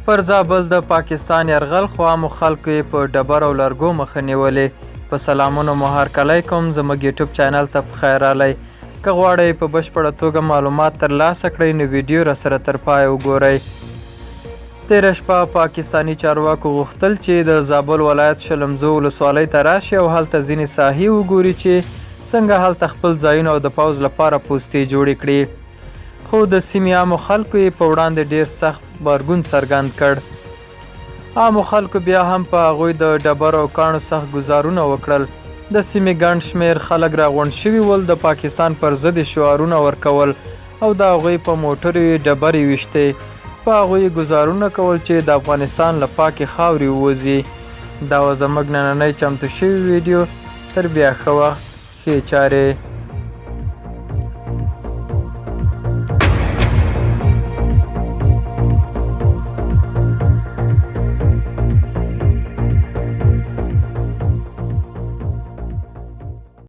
پر زابل د پاکستان یرغل، خو عامو خلکو یې په ډبرو او لرګو مخه نیولې. په سلامونو مو هرکلی کوم، زموږ یوټیوب چینل ته په خیر راغلی. که غواړئ په بشپړه توګه معلومات ترلاسه کړئ نو ویډیو راسره تر پایه وګورئ. تېره شپه پاکستاني چارواکو غوښتل چې د زابل ولایت شلمزو ولسوالۍ ته راشي او هلته ځینې ساحې وګوري چې څنګه هلته خپل ځایونه او د پوځ لپاره پوستې جوړې کړي، خو د سیمې عامو خلکو یې په وړاندې ډېر سخت غبرګون څرګند کړ. عامو خلکو بیا هم په هغوی د ډبرو او کاڼو سخت ګوزارونه وکړل. د سیمې ګڼ شمېر خلک راغونډ شوي ول، د پاکستان پر ضد یې شعارونه ورکول او د هغوی په موټرو یې ډبرې ویشتې، په هغوی یې ګوزارونه کول چې د افغانستان له پاکې خاورې ووځي. دا وه زموږ نننۍ چمتو شوې ویډیو، تر بیا ښه وخت، ښې چارې.